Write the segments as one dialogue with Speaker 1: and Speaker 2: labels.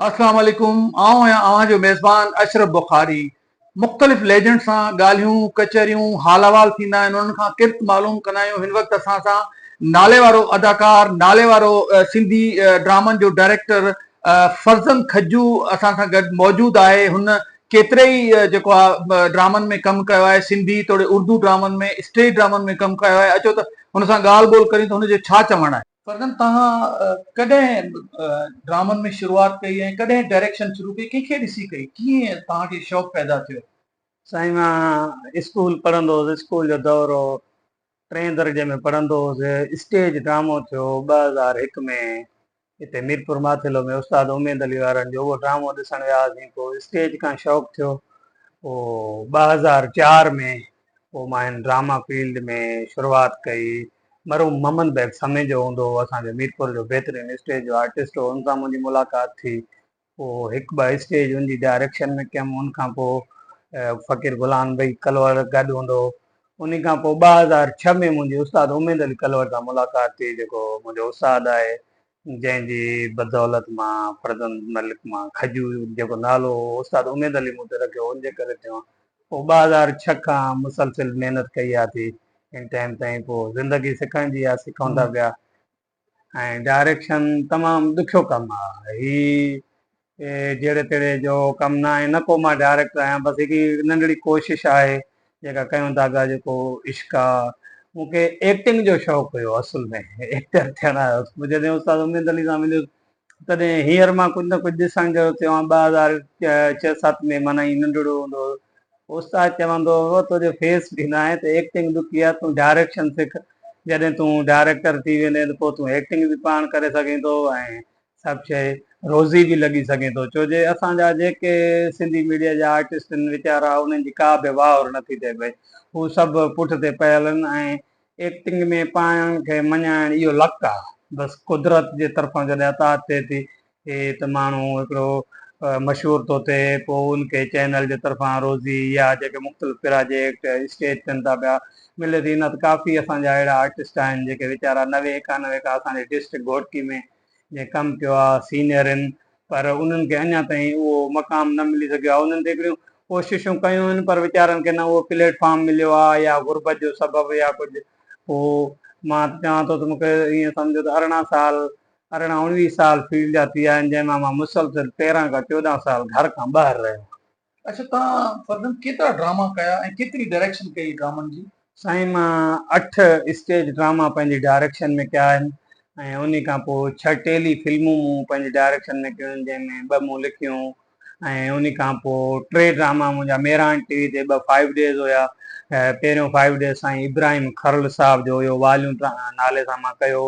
Speaker 1: اسلام عليڪم آئون آهيان اوهان جو ميزبان اشرف بخاري مختلف ليجنڊ سان ڳالهيون ڪچهريون حال احوال ٿيندا آهن انهن کان ڪرت معلوم ڪندا آهيون هن وقت اسان سان نالي وارو اداڪار نالي وارو سنڌي ڊرامن جو ڊائريڪٽر فرزند کجو اسان سان گڏ موجود آهي هن ڪيتري ئي جيڪو آهي ڊرامن ۾ ڪم ڪيو آهي سنڌي توڙي اردو ڊرامن ۾ اسٽيج ڊرامن ۾ ڪم ڪيو آهي اچو ته هن سان ڳالهه ٻولهه ڪريون ته هن جو ڇا چوڻ آهي. فرزند توهان ڪڏهن ڊرامن ۾ شروعات ڪئي ۽ ڪڏهن ڊائريڪشن شروع ڪئي ڪنهن کي ڏسي ڪئي ڪيئن توهان کي شوق پيدا ٿيو؟
Speaker 2: سائين مان اسڪول پڙهندو هوس اسڪول جو دور هو ٽئين درجي ۾ پڙهندو هوس اسٽيج ڊرامو ٿيو 2001 ۾ هتي ميرپور ماٿيلو ۾ استاد اميد علي وارن جو اهو ڊرامو ڏسڻ ويا هئاسين پوء اسٽيج کان شوق ٿيو پوء 2004 ۾ پوء مان هن ڊراما فيلڊ ۾ شروعات ڪئي. مرحوم محمد بيگ سميجو هوندو هو اسان جو ميرپور جو بهترين اسٽيج جو آرٽسٽ هو ان سان منهنجي ملاقات ٿي. پوء هڪ ٻه اسٽيج ان جي ڊائريڪشن ۾ ڪيم ان کان پوء فقير غلام نبي ڪلوڙ گڏ هوندو هو. انهي کان پوء 2006 ۾ منهنجي استاد اميد علي ڪلوڙ سان ملاقات ٿي جيڪو منهنجو استاد آهي جنهن جي بدولت مان فرزند ملڪ مان کجو جيڪو نالو هو استاد اميد علي مون تي رکيو ان جي ڪري ٿيو آهيان. پوء 2006 کان مسلسل محنت ڪئي آ ٿي هن ٽائيم تائين پوء زندگي سکڻ جي آ سکون ٿا پيا ۽ ڊائريڪشن تمام ڏکيو ڪم آ هي جهڙي تهڙي جو ڪم نه آهي نه ڪو مان ڊائريڪٽر آهيان بس هڪ ننڍڙي ڪوشش آهي جيڪا ڪيون ٿا پيا جيڪو عشق آ مون کي ايڪٽنگ جو شوق هيو اصل ۾ ايڪٽر ٿيڻ آيو هوس جڏهن استاد اميد علي سان مليس تڏهن هينئر مان ڪجهه نه ڪجهه ڏسڻ جو ٿيو آهيان 2006 7 ۾ معنيٰ ائين ننڍڙو هوندو هوس استاد چوندو هو تنهنجو فيس به نه آهي ته ايڪٽنگ ڏکي آهي تون ڊائريڪشن سک جڏهن تون ڊائريڪٽر ٿي ويندين ته پوء تون ايڪٽنگ به پاڻ ڪري سگهين ٿو ۽ سڀ شيء روزي به لڳي سگهي ٿو ڇو جي اسان جا جيڪي سنڌي ميڊيا جا آرٽسٽ آهن ويچارا انهن جي ڪا به واهر نٿي ٿئي پئي هو سڀ پٺ تي پيل آهن ۽ ايڪٽنگ ۾ پاڻ کي مڃائڻ اهو لڪ آهي بس قدرت جي طرفان جڏهن عطا ٿئي ٿي ته ماڻهو هڪڙو مشهور ٿو ٿئي پوء ان کي چينل جي طرفان روزي يا جيڪي مختلف پراجيڪٽ اسٽيج ٿين ٿا پيا ملي ٿي نه ته ڪافي اسان جا اهڙا آرٽسٽ آهن جيڪي ويچارا 90 91 کان اسان جي ڊسٽرڪٽ گهوٽڪي ۾ جنهن ڪم ڪيو آ سينئر آهن پر انهن کي اڃا تائين اهو مقام نه ملي سگهيو آ انهن تي هڪڙيون ڪوششون ڪيون آهن پر ويچارن کي نه اهو پليٽ فارم مليو آ يا غربت جو سبب يا ڪجهه پوء مان ته چوان ٿو ته مون کي ائين سمجهو ته 18 سال 18 19 سال فيلڊ جا ٿي ويا آهن جنهن مان مان مسلسل 13 کان 14 سال گهر کان ٻاهر رهيو آهيان.
Speaker 1: اڇا توهان فرزند ڪيترا ڊراما ڪيا ۽ ڪيتري ڊائريڪشن ڪئي ڊرامن جي؟
Speaker 2: سائين مان اٺ اسٽيج ڊراما پنهنجي ڊائريڪشن ۾ ڪيا آهن ۽ انهي کان پوء ڇهه ٽيلي فلمون مون پنهنجي ڊائريڪشن ۾ ڪيون آهن جنهن ۾ ٻه مون لکيون ۽ انهي کان پوء ٽي ڊراما منهنجا مهراڻ ٽي وي تي ٻه فائيو ڊيز هيا پهريون فائيو ڊيز سائين ابراهيم کرل صاحب جو هيو واليون نالي سان مان ڪيو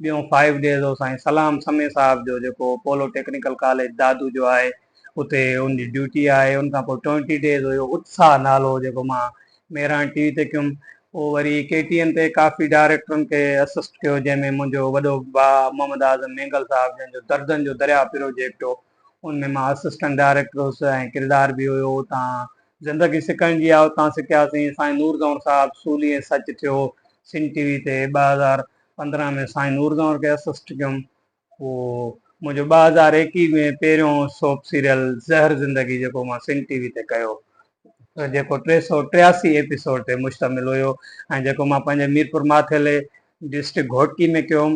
Speaker 2: ٻيون فائيو ڊيز هو سائين سلام سمي صاحب جو جيڪو پولو ٽيڪنيڪل ڪاليج دادو جو آهي اتي ان جي ڊيوٽي آهي ان کان پوء ٽوئنٽي ڊيز هيو اتساهه نالو جيڪو مان مهراڻ ٽي وي تي ڪيم پوء وري ڪي ٽي اين تي ڪافي ڊائريڪٽرن کي اسسٽ ڪيو جنهن ۾ منهنجو وڏو ڀاء محمد اعظم مينگل صاحب جنهن جو دردن جو درياء پروجيڪٽ هو ان ۾ مان اسسٽنٽ ڊائريڪٽر هوس ۽ ڪردار به هيو اتان زندگي سکڻ جي آ اتان سکياسين سائين نور زئور صاحب سولي ۽ سچ ٿيو سنڌ ٽي وي تي 2015 ۾ سائين نور زئور کي اسسٽ ڪيم پوء منهنجو 2021 ۾ پهريون سوپ سيريل زهر زندگي جيڪو مان سنڌ ٽي وي تي ڪيو جيڪو 383 ايپيسوڊ تي مشتمل هيو ۽ جيڪو مان پنهنجي ميرپور ماٿيلي ڊسٽرڪٽ گهوٽڪي ۾ ڪيو هوم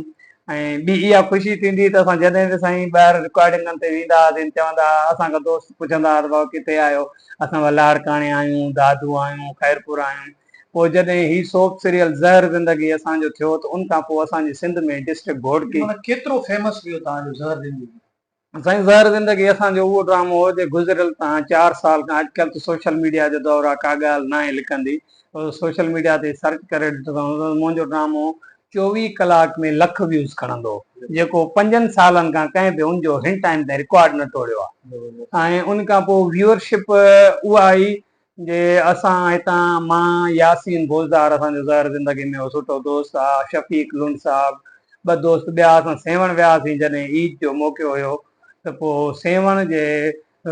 Speaker 2: ۽ ٻي اها خوشي ٿيندي ته اسان جڏهن به سائين ٻاهر رڪارڊنگن تي ويندا هئاسين چوندا هئا اسان کان دوست پڇندا هئا ته بابا ڪٿي آهيو اسان به لاڙڪاڻي آهيون دادو آهيون خيرپور آهيون پوء جڏهن هي سوپ سيريل زهر زندگي اسان جو ٿيو ته ان کان پوء اسان جي سنڌ ۾ ڊسٽرڪٽ گهوٽڪي.
Speaker 1: معنيٰ ڪيترو فيمس ويو توهان جو زهر زندگي؟
Speaker 2: سائين زهر زندگي اسان جو اهو ڊرامو هو جي گذريل تان چار سال کان اڄ ڪلهه ته سوشل ميڊيا جو دور آ ڪا ڳالهه ناهي لڪندي سوشل ميڊيا تي سرچ ڪري ڏٺو ته منهنجو ڊرامو 24 ڪلاڪ ۾ لک ويوز کڻندو جيڪو پنجن سالن کان ڪنهن به ان جو هن ٽائيم تائين رڪارڊ نه ٽوڙيو آ ۽ ان کان پوء ويورشپ اها آئي جي اسان هتان مان ياسين بوزدار اسان جو زهر زندگي ۾ هو سٺو دوست آ شفيق لنڊ صاحب ٻه دوست ٻيا اسان سيوهڻ وياسين جڏهن عيد جو موقعو هيو ته پوء سيوهڻ جي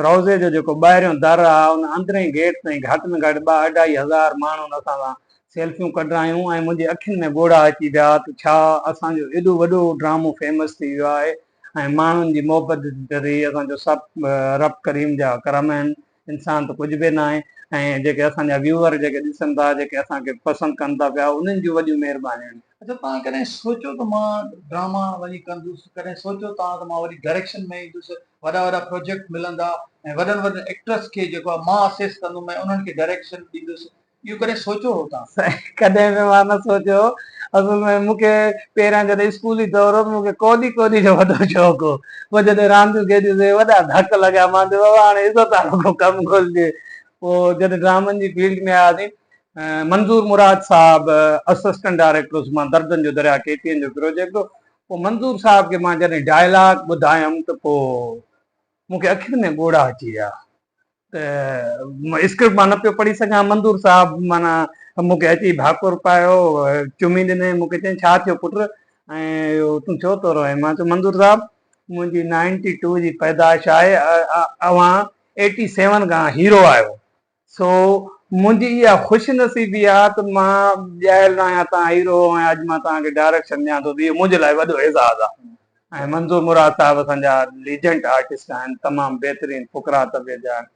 Speaker 2: روضي جو جيڪو ٻاهريون در آ ان اندرين گيٽ تائين گهٽ ۾ گهٽ ٻه اڍائي هزار ماڻهن اسان سان سيلفيون ڪڍرايون ۽ منهنجي اکين ۾ ڳوڙها اچي ويا ته ڇا اسان جو ايڏو وڏو ڊرامو فيمس ٿي ويو آهي. ۽ ماڻهن جي محبت ذريعي اسان جو سڀ رب ڪريم جا ڪرم آهن انسان ته ڪجهه به ناهي ۽ جيڪي اسان جا ويوئر جيڪي ڏسن ٿا جيڪي اسان کي پسند ڪن ٿا پيا انهن جون وڏيون مهربانيون آهن.
Speaker 1: اڇا توهان ڪڏهن سوچيو ته مان ڊراما وڃي ڪندس ڪڏهن سوچيو توهان ته مان وري ڊائريڪشن ۾ ايندس وڏا وڏا پروجيڪٽ ملندا ۽ وڏن وڏن ايڪٽرس کي جيڪو آهي مان اسيس ڪندم ۽ انهن کي ڊائريڪشن ڏيندس اهو ڪڏهن سوچيو هو توهان؟
Speaker 2: سائين ڪڏهن به مان نه سوچيو هو. اصل ۾ مون کي پهريان جڏهن اسڪولي دور هو ته مون کي ڪوڏي ڪوڏي جو وڏو شوق هو. پوء جڏهن رانديون کيڏيون سي وڏا ڌڪ لڳا مان چيو بابا هاڻي عزت وارو ڪو ڪم ڳولجي. پوء جڏهن ڊرامن جي فيلڊ ۾ آياسين منظور مراد صاحب اسسٽنٽ ڊائريڪٽر هوس مان دردن جو درياء ڪي ٽي اين جو پروجيڪٽ هو پوء منظور صاحب کي مان جڏهن ڊائلاگ ٻڌايم ته پوء مون کي اکين ۾ ڳوڙها اچي ويا ته اسڪرپٽ مان نه پيو پڙهي سگهان منظور صاحب معنيٰ مون کي اچي ڀاڪر پايو چمي ڏني مون کي چيائين ڇا ٿيو پٽ ۽ تون ڇو ٿو روئين مان چيو منظور صاحب منهنجي نائنٽي ٽو جي پيدائش آهي اوهان ايٽي سيون کان هيرو آهيو سو منهنجي اها خوش نصيبي آ ته مان ڄايل نه آهيان توهان هيرو هو ۽ اڄ مان توهان کي ڊائريڪشن ڏيان ٿو ته اهو منهنجي لاء وڏو اعزاز آ ۽ منظور مراد صاحب اسان جا ليجنڊ آرٽسٽ آهن تمام بهترين فقرا طبيعت جا آهن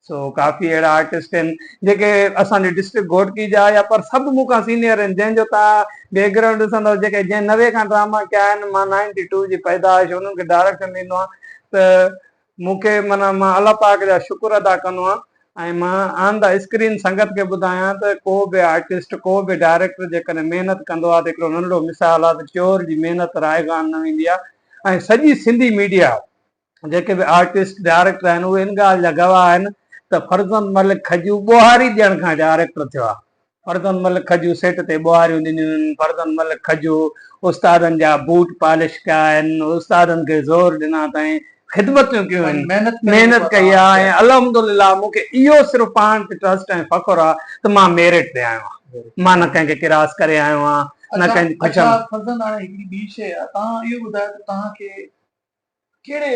Speaker 2: سو ڪافي اهڙا آرٽسٽ آهن جيڪي اسان جي ڊسٽرڪٽ گهوٽڪي جا يا پر سڀ مون کان سينيئر آهن جنهن جو توهان بيڪ گرائونڊ ڏسندو جيڪي جنهن 90 کان ڊراما ڪيا آهن مان نائنٽي ٽو جي پيدائش انهن کي ڊائريڪشن ڏيندو آهيان ته مون کي معنيٰ مان الله پاڪ جا شڪر ادا ڪندو آهيان ۽ مان آن the screen سنگت کي ٻڌايان ته ڪو به آرٽسٽ ڪو به ڊائريڪٽر جيڪڏهن محنت ڪندو آهي ته هڪڙو ننڍڙو مثال آهي ته چور جي محنت رائگان نه ويندي آهي ۽ سڄي سنڌي ميڊيا جيڪي به آرٽسٽ ڊائريڪٽر آهن اهي ان ڳالهه جا گواهه آهن ته فرزند ملڪ کجو ٻوهاري ڏيڻ کان ڊائريڪٽر ٿيو آهي. فرزند ملڪ کجو سيٽ تي ٻوهاريون ڏنيون آهن، فرزند ملڪ کجو استادن جا بوٽ پالش ڪيا آهن، استادن کي زور ڏنا اٿائين، خدمتون ڪيون آهن، محنت ڪئي آهي ۽ الحمدلله مون کي اهو صرف پاڻ تي ٽرسٽ ۽ فخر آهي ته مان ميرٽ تي آيو آهيان، مان نه ڪنهن کي ڪراس ڪري آيو آهيان نه ڪنهن جي
Speaker 1: اڇا فرزند هاڻي هڪڙي ٻي شيء آهي توهان اهو ٻڌايو ته توهان کي ڪهڙي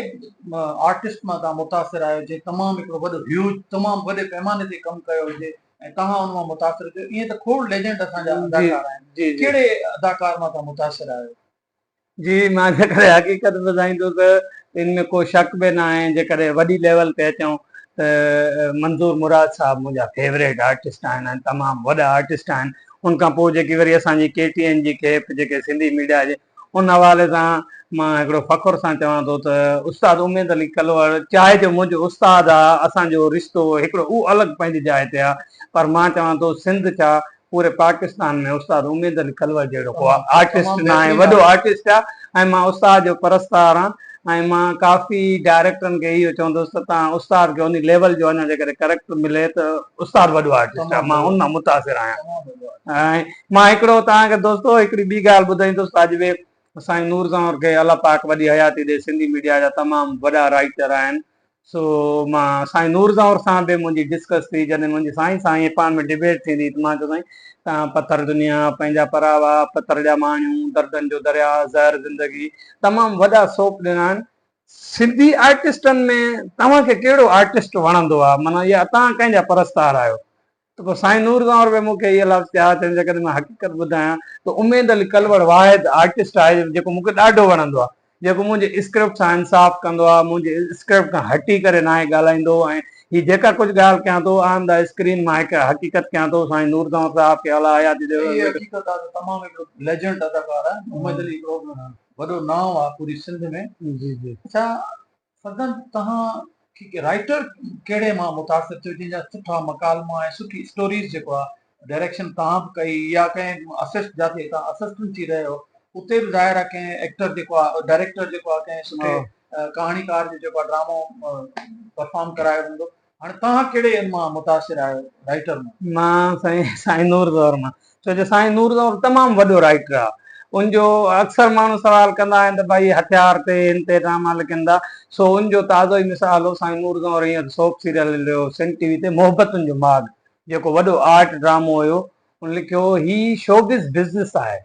Speaker 1: آرٽسٽ مان توهان متاثر آهيو جنهن تمام هڪڙو وڏو هيوج تمام وڏي پيماني تي ڪم ڪيو هجي ۽ توهان ان مان متاثر ٿيو ائين ته کوڙ ليجنڊ اسان جا اداڪار آهن ڪهڙي اداڪار مان توهان متاثر آهيو؟
Speaker 2: جي مان جيڪڏهن حقيقت ٻڌائيندس ته ان ۾ ڪو شڪ به ناهي جيڪڏهن وڏي ليول تي اچون ته منظور مراد صاحب منهنجا فيوريٽ آرٽسٽ آهن ۽ تمام وڏا آرٽسٽ آهن ان کان پوء جيڪي وري اسان جي ڪي ٽي اين جي کيپ جيڪي سنڌي ميڊيا جي ان حوالي سان مان هڪڙو فخر سان چوان ٿو ته استاد اميد علي ڪلوڙ چاهي جو منهنجو استاد آ اسان جو رشتو هڪڙو اهو الڳ پنهنجي جاء تي آ پر مان چوان ٿو سنڌ ڇا پوري پاڪستان ۾ استاد اميد علي ڪلوڙ جهڙو ڪو آرٽسٽ ناهي وڏو آرٽسٽ آ ۽ مان استاد جو پرستار آن ۽ مان ڪافي ڊائريڪٽرن کي اهو چوندس ته توهان استاد کي ان ليول جو اڃا جيڪڏهن ڪريڪٽر ملي ته استاد وڏو آرٽسٽ آ مان ان مان متاثر آهيان. ۽ مان هڪڙو توهان کي دوستو هڪڙي ٻي ڳالهه ٻڌائيندس ته اڄ به سائين نور زنور کي الله پاڪ وڏي حياتي ڏي سنڌي ميڊيا جا تمام وڏا رائيٽر آهن سو مان سائين نور زنور سان به منهنجي ڊسڪس ٿي جڏهن منهنجي سائين سان ائين پاڻ ۾ ڊبيٽ ٿيندي ته مان چيو سائين توهان پٿر دنيا پنهنجا پراوا پٿر جا ماڻهو دردن جو درياء زهر زندگي تمام وڏا سوپ ڏنا آهن سنڌي آرٽسٽن ۾ توهان کي ڪهڙو آرٽسٽ وڻندو آهي معنيٰ يا توهان ڪنهن جا پرستار آهيو ته پوء سائين نور زنور به مون کي اهي لفظ چيا ته جيڪڏهن مان حقيقت ٻڌايان ته اميد علي ڪلوڙ واحد آرٽسٽ آهي جيڪو مون کي ڏاڍو وڻندو آهي جيڪو منهنجي اسڪرپٽ سان انصاف ڪندو آهي منهنجي اسڪرپٽ کان هٽي ڪري ناهي ڳالهائيندو ۽ هي جيڪا ڪجهه ڳالهه ڪيان ٿو آن the screen مان هڪ حقيقت ڪيان ٿو سائين نور زنور صاحب کي الله حياتي ڏي.
Speaker 1: هي حقيقت آهي ته تمام هڪڙو ليجنڊ اداڪار آهي اميد علي هڪڙو وڏو نانء آهي پوري سنڌ ۾.
Speaker 2: جي جي.
Speaker 1: اڇا فرزند توهان کي رائيٽر ڪهڙي مان متاثر ٿيو جنهن جا سٺا مڪالما ۽ سٺي اسٽوريز جيڪو آ ڊائريڪشن توهان به ڪئي يا ڪنهن اسسٽ جاتي توهان اسسٽنٽ ٿي رهيو اتي به ظاهر آ ڪنهن ايڪٽر جيڪو آ ڊائريڪٽر جيڪو آ ڪنهن سٺي ڪهاڻيڪار جو جيڪو آ ڊرامو پرفارم ڪرايو هوندو هاڻي توهان ڪهڙي ان مان متاثر آهيو رائيٽر مان؟
Speaker 2: مان سائين سائين نور زهور مان ڇو جو سائين نور زهور تمام وڏو رائيٽر آ ان جو اڪثر ماڻهو سوال ڪندا آهن ته ڀائي هٿيار تي هن تي ڊراما لکن ٿا سو ان جو تازو ئي مثال هو سائين نور زهور هينئر سوپ سيريل لکيو سنڌ ٽي وي تي محبتن جو ماڳ جيڪو وڏو آرٽ ڊرامو هيو ان لکيو هي شوبز بزنس آهي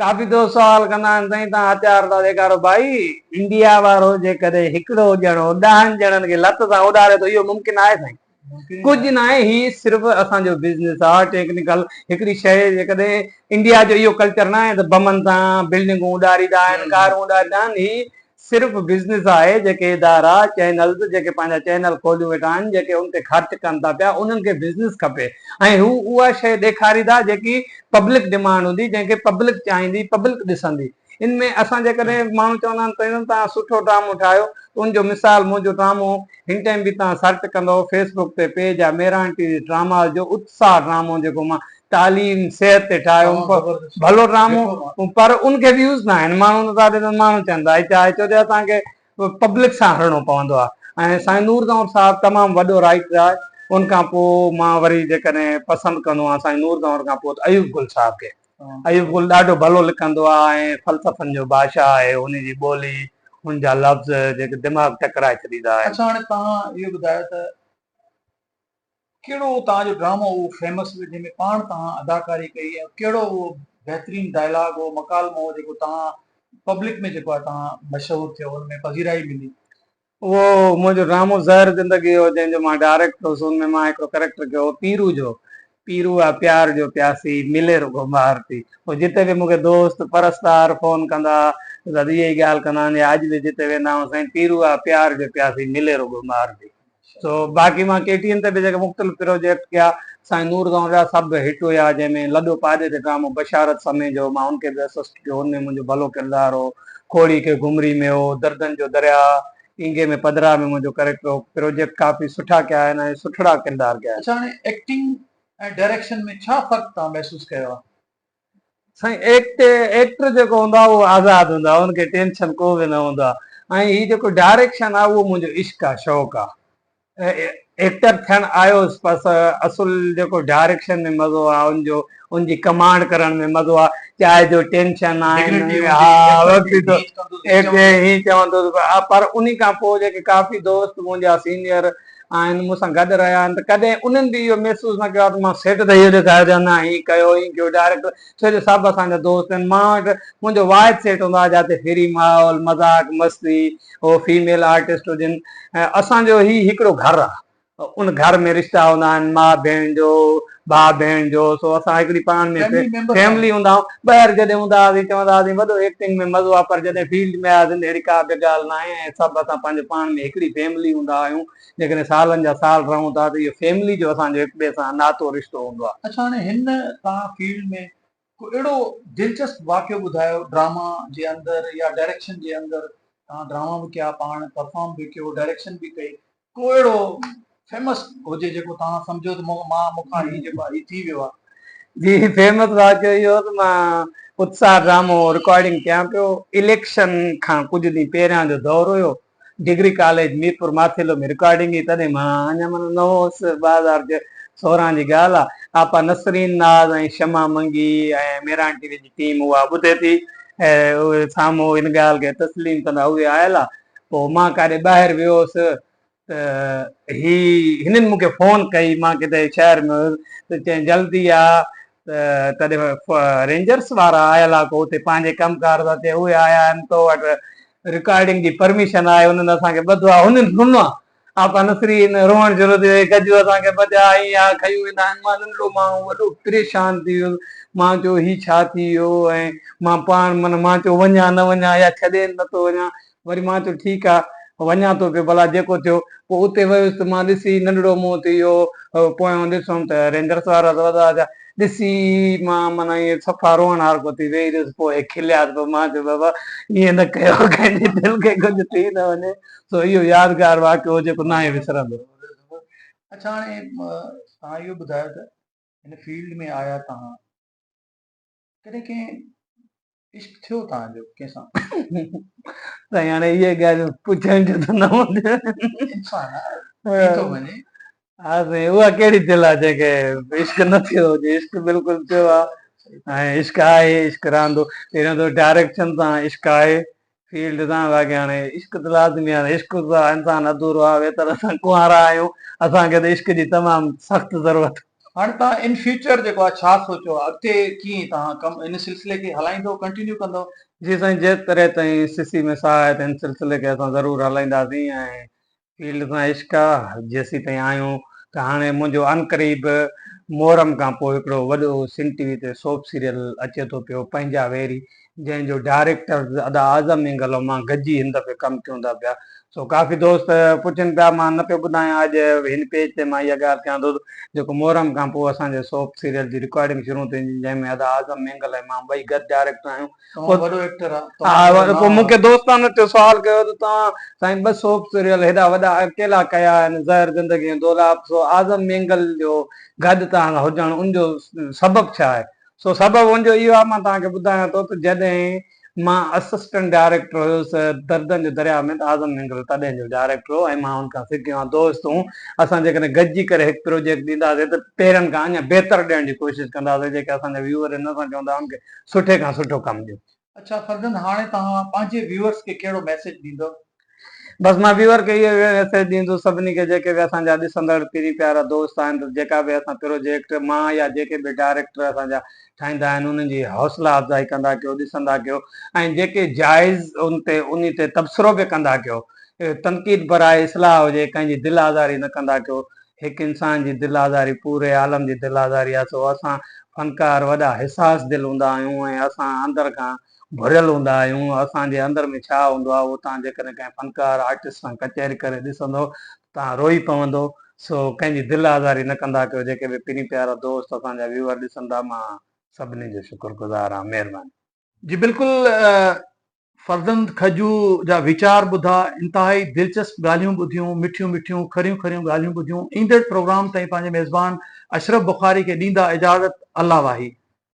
Speaker 2: ڪافي دوست سوال ڪندا آهن سائين توهان هٿيار ٿا ڏيکارو ڀائي انڊيا وارو جيڪڏهن هڪڙو ڄڻو ڏهن ڄڻن کي لت سان اڏاري ٿو اهو ممڪن آهي سائين ڪجهه ناهي هي صرف اسان جو بزنس آهي ٽيڪنيڪل هڪڙي شيء جيڪڏهن انڊيا جو اهو ڪلچر ناهي ته بمن سان بلڊنگون اڏاريندا آهن ڪارون اڏاريندا آهن هي صرف بزنس آهي جيڪي ادارا چينلز جيڪي پنهنجا چينل کوليون ويٺا آهن جيڪي ان تي خرچ ڪن ٿا پيا انهن کي بزنس کپي ۽ هو اها شيء ڏيکاريندا جيڪي پبلڪ ڊمانڊ هوندي جنهن کي پبلڪ چاهيندي پبلڪ ڏسندي ان ۾ اسان جيڪڏهن ماڻهو چوندا آهن ته توهان سٺو ڊرامو ٺاهيو ته ان جو مثال منهنجو ڊرامو هن ٽائيم به توهان سرچ ڪندو فيس بڪ تي پيج آهي مهراڻ ٽي وي ڊراماز جو اتساهه ڊرامو جيڪو مان تعليم صحت تي ٺاهيو ڀلو ڊرامو پر ان کي ويوز نه آهن ماڻهو نٿا ڏسن ماڻهو چون ٿا ڇا آهي ڇو جو اسان کي پبلڪ سان هلڻو پوندو آهي ۽ سائين نور زئور صاحب تمام وڏو رائيٽر آهي ان کان پوء مان وري جيڪڏهن پسند ڪندو آهيان سائين نور زئور کان پوء ته ايوب گل صاحب کي ايوب گل ڏاڍو ڀلو لکندو آهي ۽ فلسفن جو بادشاهه آهي ان جي ٻولي ان جا لفظ جيڪي دماغ ٽڪرائي ڇڏيندا آهن.
Speaker 1: اڇا هاڻي توهان اهو ٻڌايو ته ڪهڙو توهان جو ڊرامو اهو فيمس هو جنهن ۾ پاڻ توهان اداڪاري ڪئي ۽ ڪهڙو اهو بهترين ڊائلاگ هو مڪالمو هو جيڪو توهان پبلڪ ۾ جيڪو آهي توهان مشهور ٿيو ان ۾ پذيرائي ملي.
Speaker 2: اهو منهنجو ڊرامو زهر زندگي هو جنهن جو مان ڊائريڪٽر هوس ان ۾ مان هڪڙو ڪريڪٽر ڪيو هو پيرو جو پيرو آ پيار جو پياسي ملي رڳو مهارتي پوء جتي به مونکي دوست پرستار فون ڪندا ته اها ئي ڳالهه ڪندا آهن يا اڄ به جتي ويندا آهيون سائين پيرو آ پيار جو پياسي ملي رڳو مهارتي. سو باقي مان ڪي ٽي اين تي به جيڪي مختلف پروجيڪٽ ڪيا سائين نور زئون جا سڀ هٽ هيا جنهن ۾ لڏو پاڏي تي ڊرامو بشارت سمي جو مان ان کي به اسسٽ ڪيو ان ۾ منهنجو ڀلو ڪردار هو کوڙي کي گهمري ۾ هو دردن جو درياء پينگهي ۾ پڌرا ۾ منهنجو ڪريڪٽر هو پروجيڪٽ ڪافي سٺا ڪيا آهن ۽ سٺڙا ڪردار ڪيا آهن.
Speaker 1: اڇا هاڻي ايڪٽنگ ۽ ڊائريڪشن ۾ ڇا فرق توهان محسوس ڪيو آهي؟
Speaker 2: سائين ايڪٽ ايڪٽر جيڪو هوندو آهي اهو آزاد هوندو آهي ان کي ٽينشن ڪو به نه هوندو آهي ۽ هي جيڪو ڊائريڪشن آهي اهو منهنجو عشق آهي شوق آهي ايڪٽر ٿيڻ آيو هوس بس اصل جيڪو ڊائريڪشن ۾ مزو آهي ان جو ان جي ڪمانڊ ڪرڻ ۾ مزو آهي چاهي جو ٽينشن آهن ها هي چوندو پر ان کان پوء جيڪي ڪافي دوست منهنجا سينيئر آهن مون سان گڏ رهيا آهن ته ڪڏهن انهن به اهو محسوس نه ڪيو آهي ته مان سيٽ تي اهو ڏيکاريو ته نه هي ڪيو هي ڪيو ڊائريڪٽر ڇو جو سڀ اسان جا دوست آهن مان وٽ منهنجو واحد سيٽ هوندو آهي جاتي فري ماحول مذاق مستي هو فيميل آرٽسٽ هجن اسان جو هي هڪڙو گهر آهي ان گهر ۾ رشتا هوندا آهن ماء ڀيڻ جو ڀاء ڀيڻ جو سو اسان هڪڙي پاڻ ۾ فيملي هوندا آهيون ٻاهر جڏهن هوندا هئاسين چوندا هئاسين وڏو ايڪٽنگ ۾ مزو آهي پر جڏهن فيلڊ ۾ آياسين ته اهڙي ڪا به ڳالهه ناهي ۽ سڀ اسان پنهنجو پاڻ ۾ هڪڙي فيملي هوندا آهيون جيڪڏهن سالن جا سال رهون ٿا ته اهو فيملي جو اسان جو هڪ ٻئي سان ناتو رشتو هوندو آهي.
Speaker 1: اڇا هاڻي هن توهان فيلڊ ۾ ڪو اهڙو دلچسپ واقعو ٻڌايو ڊراما جي اندر يا ڊائريڪشن جي اندر توهان ڊراما به ڪيا پاڻ پرفارم به ڪيو ڊائريڪشن به ڪئي ڪو اهڙو فيمس هجي جيڪو توهان سمجهو ته مان مون کان هي جيڪو آهي هي ٿي ويو آهي.
Speaker 2: جي فيمس واقعو اهو هو ته مان اتساهه ڊرامو رڪارڊنگ ڪيان پيو اليڪشن کان ڪجهه ڏينهن پهريان جو دور هيو degree college Mirpur Mathelo ۾ recording هئي تڏهن مان اڃا معنيٰ نئون هوس 2016 جي ڳالهه آهي آپا نسرين ناز ۽ شمع منگي ۽ ميران ٽي وي جي ٽيم اها ٻڌي ٿي ۽ اهي سامهون ان ڳالهه کي تسليم ڪندا اهي آيل آ پوء مان ڪاڏي ٻاهر ويو هوس ته هي هنن مون کي فون ڪئي مان ڪٿي شهر ۾ هيس ته چيائين جلدي آ ته تڏهن رينجرس وارا آيل آ ڪو اتي پنهنجي ڪم ڪار سان چي اهي آيا آهن تو وٽ رڪارڊنگ جي پرميشن آهي انهن اسان کي ٻڌو آ هنن رنو آ آپا نسرين روئڻ شروع ٿي وئي گجو اسان کي ٻڌيا ائين آ کنيون ويندا آهن مان ننڍڙو ماڻهو وڏو پريشان ٿي ويس مان چيو هي ڇا ٿي ويو ۽ مان پاڻ من مان چيو وڃان نه وڃان يا ڇڏين نه ٿو وڃان وري مان چيو ٺيڪ آ وڃان ٿو پيو ڀلا جيڪو ٿيو پوء اتي ويس ته مان ڏسي ننڍڙو منهن ٿي ويو پويان ڏسم ته رينجرس وارا ته وڏا ٿيا ڏسي مان معنيٰ ائين صفا روئڻهارڪو ٿي ويهي رهيس پوء اهي کليا ته پوء مان چيو بابا ائين نه ڪيو ڪنهن جي دل کي ڪجهه ٿي نه وڃي سو اهو يادگار واقعو هو جيڪو ناهي وسرندو.
Speaker 1: اڇا هاڻي توهان اهو ٻڌايو ته هن فيلڊ ۾ آيا توهان ڪڏهن ڪنهن عشق ٿيو توهان جو ڪنهن سان؟
Speaker 2: سائين هاڻي اهي ڳالهيون پڇڻ جون ته نه هونديون آهن.
Speaker 1: انسان آهي ٿي ٿو وڃي.
Speaker 2: ها سائين اها ڪهڙي دل آهي جنهن کي عشق نه ٿيو هجي عشق بلڪل ٿيو آهي ۽ عشق آهي عشق رهندو پهريون ته ڊائريڪشن سان عشق آهي فيلڊ تان باقي هاڻي عشق ته لازمي آهي عشق سان انسان اڌورو آهي ويتر اسان ڪنوارا آهيون اسان کي ته عشق جي تمام سخت ضرورت.
Speaker 1: هاڻي توهان ان فيوچر جيڪو آهي ڇا سوچيو آهي اڳتي ڪيئن توهان ڪم ان سلسلي کي هلائيندو ڪنٽينيو ڪندو؟
Speaker 2: جي سائين جيتري تائين سسي ۾ ساهه آهي ته ان سلسلي کي اسان ضرور هلائينداسين ۽ فيلڊ سان عشق آ جيسين تائين آهيون ته هاڻي منهنجو عنقريب محرم کان پوء هڪڙو وڏو سنڌ ٽي وي تي سوپ سيريل اچي ٿو پيو پنهنجا ويري جنهن جو ڊائريڪٽر ادا اعظم مينگل ۽ مان گڏجي هن دفعي ڪم ڪيون ٿا پيا سو ڪافي دوست پڇن پيا مان نه پيو ٻڌايان اڄ هن پيج تي مان اها ڳالهه ڪيان ٿو جيڪو محرم کان پوء اسان جي سوپ سيريل جي رڪارڊنگ شروع ٿيندي جنهن ۾ ادا اعظم مينگل ۽ مان ٻئي گڏ ڊائريڪٽر آهيون
Speaker 1: تمام وڏو ايڪٽر آ تمام وڏو
Speaker 2: پوء
Speaker 1: نام
Speaker 2: مون
Speaker 1: آ.
Speaker 2: کي دوستن اتي سوال ڪيو ته توهان سائين ٻه سوپ سيريل هيڏا وڏا اڪيلا ڪيا آهن زهر زندگي ۽ دولاب سو اعظم مينگل جو گڏ توهان سان هجڻ ان جو سبب ڇا آهي سو سبب ان جو اهو آهي مان توهان کي ٻڌايان ٿو ته جڏهن مان اسسٽنٽ ڊائريڪٽر هيس دردن جو درياء ۾ ته اعظم مينگل تڏهن جو ڊائريڪٽر هو ۽ مان ان کان سکيو آهيان دوست هون اسان جيڪڏهن گڏجي ڪري هڪ پروجيڪٽ ڏينداسين ته پهرين کان اڃا بهتر ڏيڻ جي ڪوشش ڪنداسين جيڪي اسان جا ويوئر آهن اسان چوندا آهن کي سٺي کان سٺو ڪم ڏيو.
Speaker 1: اڇا فرزند هاڻي توهان پنهنجي ويوئرس کي ڪهڙو ميسيج ڏيندؤ؟
Speaker 2: بس مان ويوئر کي اهو ميسيج ڏيندس سڀني کي جيڪي به اسان جا ڏسندڙ پرين پيارا دوست آهن ته جيڪا به اسان پروجيڪٽ مان يا جيڪي به ڊائريڪٽر اسان جا ٺاهيندا آهن انهن جي حوصلا افزائي ڪندا ڪيو ڏسندا ڪيو ۽ جيڪي جائز ان تي انهي تي تبصرو به ڪندا ڪيو تنقيد براء اصلاح هجي ڪنهن جي دل آزاري نه ڪندا ڪيو هڪ انسان جي دل آزاري پوري عالم جي دل آزاري آهي سو اسان فنڪار وڏا حساس دل هوندا آهيون ۽ اسان اندر کان ڀريل هوندا آهيون اسان جي اندر ۾ ڇا هوندو آهي اهو توهان جيڪڏهن ڪنهن فنڪار آرٽسٽ سان ڪچهري ڪري ڏسندو ته توهان روئي پوندو سو ڪنهن جي دل آزاري نه ڪندا ڪيو جيڪي به پرين پيارا دوست اسان جا ويوئر ڏسن ٿا مان سڀني جو شڪر گذار آهيان مهرباني.
Speaker 1: جي بلڪل فرزند کجو جا ويچار ٻڌا انتهائي دلچسپ ڳالهيون ٻڌيون مٺيون مٺيون کريون کريون ڳالهيون ٻڌيون ايندڙ پروگرام تائين پنهنجي ميزبان اشرف بخاري کي ڏيندا اجازت الله واهي.